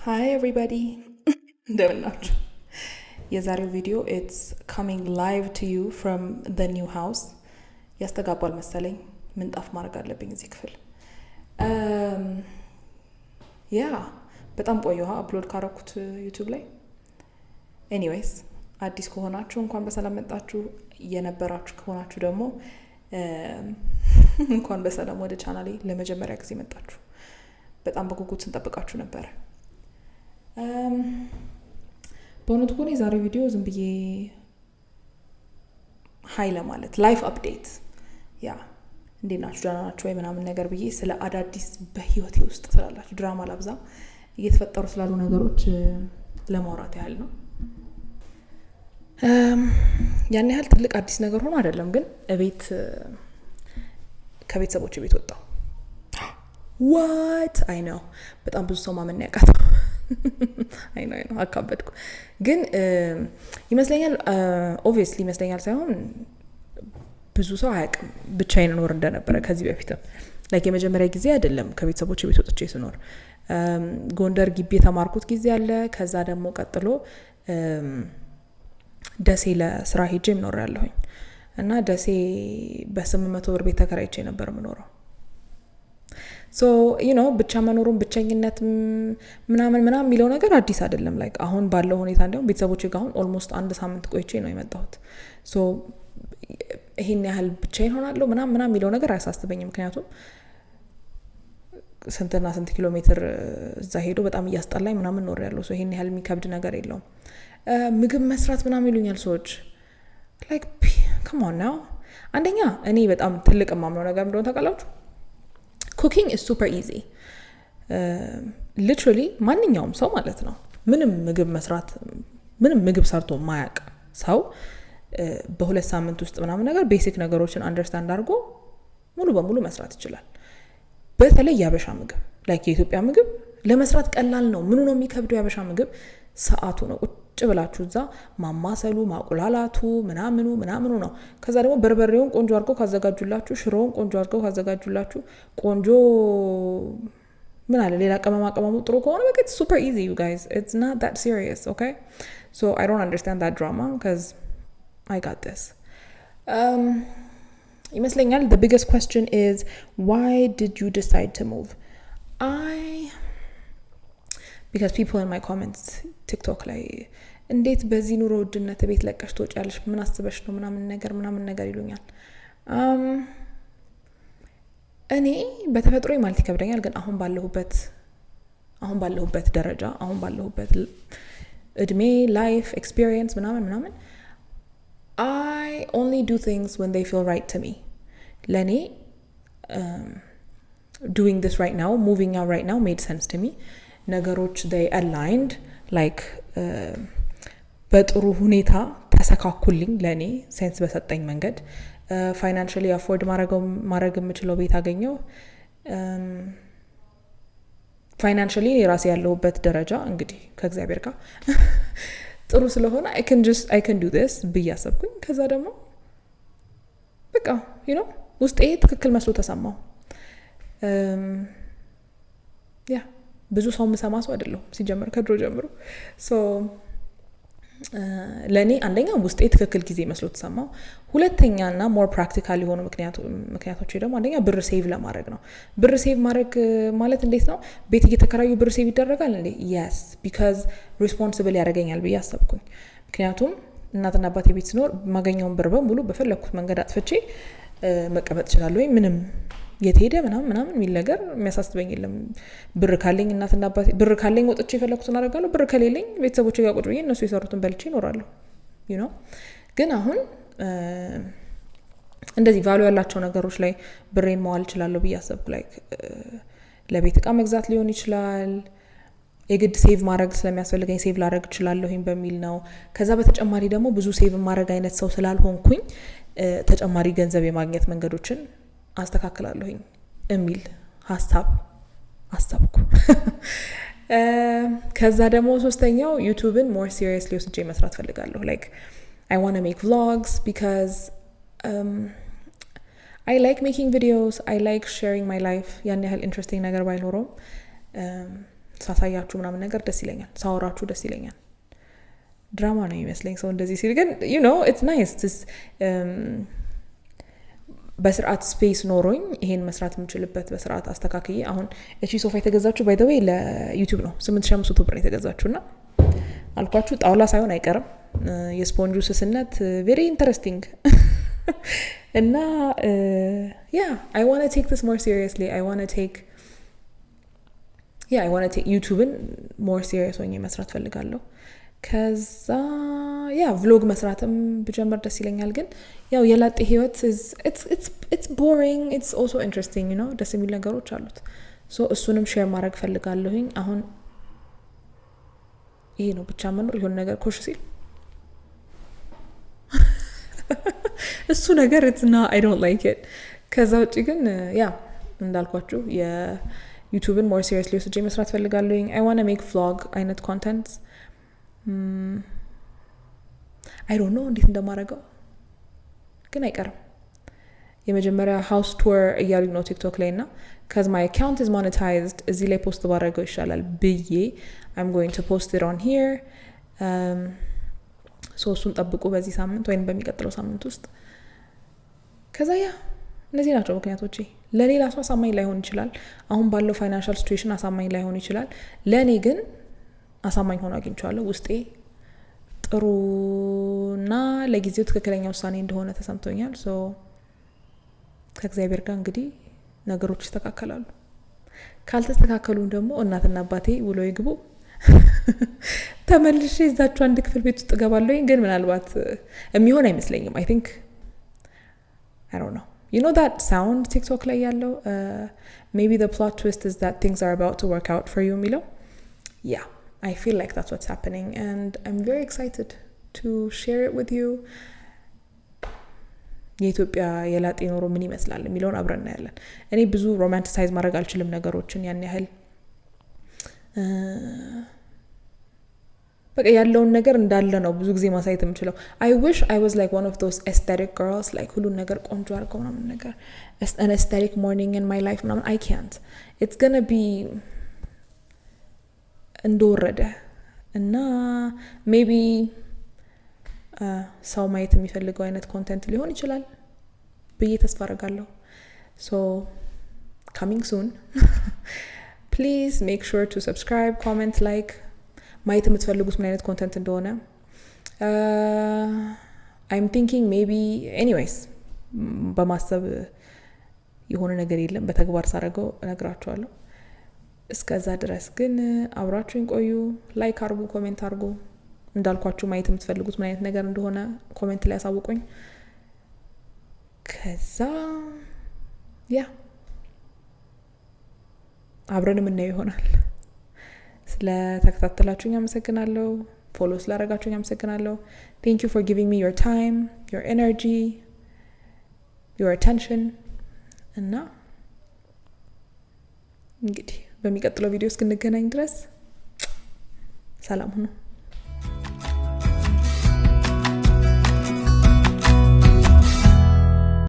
Hi everybody፣ እንደምን ናችሁ? የዛሬው ቪዲዮ it's coming live to you from the new house። ያስተጋባል መሰለኝ፣ ምንጣፍ ማድረግ አለብኝ እዚህ ክፍል። Yeah፣ በጣም ቆየሁ upload ካረኩት YouTube ላይ። Anyways፣ አዲስ ከሆናችሁ እንኳን በሰላም መጣችሁ። የነበራችሁ ከሆናችሁ ደግሞ እንኳን በሰላም ወደ ቻናሌ ለመጀመሪያ ጊዜ መጣችሁ። በጣም በጉጉት ስንጠብቃችሁ ነበረ። በእውነቱ ከሆነ የዛሬው ቪዲዮ ዝም ብዬ hi ለማለት፣ life update፣ yeah፣ እንዴት ናችሁ፣ ደህና ናችሁ ወይ ምናምን ነገር ብዬ ስለ አዳዲስ በህይወቴ ውስጥ ስላላችሁ ድራማ ላብዛ እየተፈጠሩ ስላሉ ነገሮች ለማውራት ያህል ነው። ያን ያህል ትልቅ አዲስ ነገር ሆኖ አይደለም፣ ግን እቤት ከቤተሰቦች ቤት ወጣሁ። What? I know፣ በጣም ብዙ ሰው ማመን ያቃተው። I know፣ I know፣ አካበድኩ። ግን ይመስለኛል፣ obviously ይመስለኛል ሳይሆን ብዙ ሰው አያውቅም ብቻዬን እኖር እንደነበረ ከዚህ በፊትም። Like የመጀመሪያ ጊዜ አይደለም ከቤተሰቦች ቤት ወጥቼ ስኖር። ጎንደር ግቢ የተማርኩት ጊዜ አለ። ከዛ ደግሞ ቀጥሎ ደሴ ለስራ ሄጄ እኖር ያለሁኝ እና ደሴ በ800 ብር ቤት ተከራይቼ ነበር የምኖረው። So ብቻ መኖሩን ብቸኝነት ምናምን ምናምን የሚለው ነገር አዲስ አይደለም። Like አሁን ባለው ሁኔታ እንዲሁም ቤተሰቦቼ ጋር አሁን almost አንድ ሳምንት ቆይቼ ነው የመጣሁት። So ይሄን ያህል ብቻዬን ሆናለሁ ምናምን ምናምን የሚለው ነገር አያሳስበኝም። ምክንያቱም ስንትና ስንት ኪሎ ሜትር እዛ ሄዶ በጣም እያስጠላኝ ምናምን ኖር ያለው፣ so ይሄን ያህል የሚከብድ ነገር የለውም። ምግብ መስራት ምናምን ይሉኛል ሰዎች። Like, come on now። አንደኛ እኔ በጣም ትልቅ የማምነው ነገር እንደሆነ ታውቃላችሁ፣ cooking is super easy። Literally ማንኛውም ሰው ማለት ነው፣ ምንም ምግብ መስራት፣ ምንም ምግብ ሰርቶ ማያቅ ሰው በ2 ሳምንት ውስጥ ምናምን ነገር basic ነገሮችን understand አድርጎ ሙሉ በሙሉ መስራት ይችላል። በተለይ የአበሻ ምግብ፣ like የኢትዮጵያ ምግብ ለመስራት ቀላል ነው። ምኑ ነው የሚከብደው? የአበሻ ምግብ ሰዓቱ ነው። ቁጭ ብላችሁ እዛ ማማሰሉ፣ ማቁላላቱ፣ ምናምኑ ምናምኑ ነው። ከዛ ደግሞ በርበሬውን ቆንጆ አድርገው ካዘጋጁላችሁ፣ ሽሮውን ቆንጆ አድርገው ካዘጋጁላችሁ፣ ቆንጆ ምን አለ ሌላ ቅመማ ቅመሙ ጥሩ ከሆነ በቃ it's super easy, you guys. It's not that serious, okay? So I don't understand that drama 'cause I got this ይመስለኛል። The biggest question is, why did you decide to move? I because people in my comments TikTok ላይ እንዴት በዚህ ኑሮ ውድነት ቤት ለቀሽ ትወጫለሽ? ምን አስበሽ ነው? ምናምን ነገር ምናምን ነገር ይሉኛል። እኔ በተፈጥሮ ማለት ይከብደኛል፣ ግን አሁን ባለሁበት ደረጃ፣ አሁን ባለሁበት እድሜ፣ life experience ምናምን ምናምን፣ I only do things when they feel right to me። ለእኔ doing this right now, moving out right now made sense to me። ነገሮች they aligned, like በጥሩ ሁኔታ ተሰካኩልኝ፣ ለእኔ sense በሰጠኝ መንገድ። Financially afford ማድረግ የምችለው ቤት አገኘው። Financially የራሴ ያለሁበት ደረጃ እንግዲህ ከእግዚአብሔር ጋር ጥሩ ስለሆነ I can do this ብዬ አሰብኩኝ። ከዛ ደግሞ በቃ ውስጤ ትክክል መስሎ ተሰማው። Yeah፣ ብዙ ሰው የምሰማ ሰው አይደለሁም ሲጀምር ከድሮ ጀምሮ። So ለእኔ አንደኛ ውስጤ ትክክል ጊዜ መስሎ ተሰማው። ሁለተኛ እና more practical የሆኑ ምክንያቶች ደግሞ አንደኛ ብር save ለማድረግ ነው። ብር save ማድረግ ማለት እንዴት ነው? ቤት እየተከራዩ ብር save ይደረጋል እንዴ? Yes, because responsible ያደርገኛል ብዬ አሰብኩኝ። ምክንያቱም እናትና አባቴ ቤት ስኖር የማገኘውን ብር በሙሉ በፈለግኩት መንገድ አጥፍቼ መቀመጥ እችላለሁ። ምንም የት ሄደ ምናምን ምናምን የሚል ነገር የሚያሳስበኝ የለም። ብር ካለኝ እናትና አባቴ፣ ብር ካለኝ ወጥቼ የፈለግኩትን አደርጋለሁ። ብር ከሌለኝ ቤተሰቦቼ ጋር ቁጭ ብዬ እነሱ የሰሩትን በልቼ እኖራለሁ። ግን አሁን እንደዚህ value ያላቸው ነገሮች ላይ ብሬን መዋል እችላለሁ ብዬ አሰብኩ። Like ለቤት እቃ መግዛት ሊሆን ይችላል። የግድ save ማድረግ ስለሚያስፈልገኝ save ላደርግ እችላለሁኝ በሚል ነው። ከዛ በተጨማሪ ደግሞ ብዙ save ማድረግ አይነት ሰው ስላልሆንኩኝ ተጨማሪ ገንዘብ የማግኘት መንገዶችን አስተካክላለሁኝ የሚል ሀሳብ አሰብኩ። ከዛ ደግሞ ሶስተኛው YouTube ን more seriously ወስጄ መስራት ፈልጋለሁ። Like I wanna make vlogs because I like making videos, I like sharing my life። ያን ያህል interesting ነገር ባይኖረውም ሳሳያችሁ ምናምን ነገር ደስ ይለኛል፣ ሳወራችሁ ደስ ይለኛል። ድራማ ነው የሚመስለኝ ሰው እንደዚህ ሲል፣ ግን it's nice በስርዓት space ኖሮኝ ይሄን መስራት የምችልበት፣ በስርዓት አስተካክዬ። አሁን እቺ ሶፋ የተገዛችሁ by the way ለ YouTube ነው። 8500 ብር ነው የተገዛችሁ። እና አልኳችሁ ጣውላ ሳይሆን አይቀርም፣ የስፖንጁ ስስነት very interesting። እና yeah, I wanna take this more seriously. I wanna take yeah I wanna take YouTube ን more serious ሆኜ መስራት ፈልጋለሁ። ከዛ yeah, vlog መስራትም ብጀምር ደስ ይለኛል። ግን ያው የላጤ ህይወት it's boring, it's also interesting። ደስ የሚል ነገሮች አሉት። So እሱንም share ማድረግ ፈልጋለሁኝ። አሁን ይሄ ነው ብቻ መኖር፣ የሆነ ነገር ኮሽ ሲል እሱ ነገር it's not, I don't like it። ከዛ ውጭ ግን yeah, እንዳልኳችሁ የ YouTube ን more seriously ወስጄ መስራት ፈልጋለሁኝ። I wanna make vlog አይነት content። I don't know እንዴት እንደማደርገው ግን አይቀርም። የመጀመሪያ house tour እያሉኝ ነው TikTok ላይ። እና 'cause my account is monetized፣ እዚህ ላይ post ባደረገው ይሻላል ብዬ I'm going to post it on here። So እሱን ጠብቁ በዚህ ሳምንት ወይም በሚቀጥለው ሳምንት ውስጥ። ከዛ yeah, እነዚህ ናቸው ምክንያቶቼ። ለሌላ ሰው አሳማኝ ላይሆን ይችላል። አሁን ባለው financial situation አሳማኝ ላይሆን ይችላል። ለእኔ ግን አሳማኝ ሆኖ አግኝቼዋለሁ። ውስጤ ጥሩና ለጊዜው ትክክለኛ ውሳኔ እንደሆነ ተሰምቶኛል። So ከእግዚአብሔር ጋር እንግዲህ ነገሮች ይስተካከላሉ። ካልተስተካከሉም ደግሞ እናትና አባቴ ውሎ ይግቡ፣ ተመልሼ እዛችሁ አንድ ክፍል ቤት ውስጥ እገባለሁኝ። ግን ምናልባት የሚሆን አይመስለኝም። I think, I don't know, you know that sound TikTok ላይ ያለው "Maybe the plot twist is that things are about to work out for you" የሚለው? Yeah, I feel like that's what's happening and I'm very excited to share it with you። የኢትዮጵያ የላጤ ኑሮ ምን ይመስላል የሚለውን አብረን እናያለን። እኔ ብዙ romanticize ማድረግ አልችልም ነገሮችን ያን ያህል። በቃ ያለውን ነገር እንዳለ ነው ብዙ ጊዜ ማሳየት የምችለው። I wish I was like one of those aesthetic girls, like ሁሉን ነገር ቆንጆ አድርገው ምናምን ነገር፣ an aesthetic morning in my life ምናምን። አይ ካንት። ኢትስ ገነ ቢ እንደወረደ እና maybe ሰው ማየት የሚፈልገው አይነት content ሊሆን ይችላል ብዬ ተስፋ አደርጋለሁ። So coming soon. Please make sure to subscribe, comment, like። ማየት የምትፈልጉት ምን አይነት content እንደሆነ I'm thinking maybe, anyways, በማሰብ የሆነ ነገር የለም፣ በተግባር ሳደርገው እነግራችኋለሁ። እስከዛ ድረስ ግን አብራችሁኝ ቆዩ። Like አርጉ፣ comment አርጉ። እንዳልኳችሁ ማየት የምትፈልጉት ምን አይነት ነገር እንደሆነ comment ላይ ያሳውቁኝ። ከዛ yeah, አብረን የምናየው ይሆናል። ስለተከታተላችሁኝ አመሰግናለሁ። Follow ስላደረጋችሁኝ አመሰግናለሁ። Thank you for giving me your time, your energy, your attention። እና እንግዲህ በሚቀጥለው ቪዲዮ እስክንገናኝ ድረስ ሰላም ሁኑ።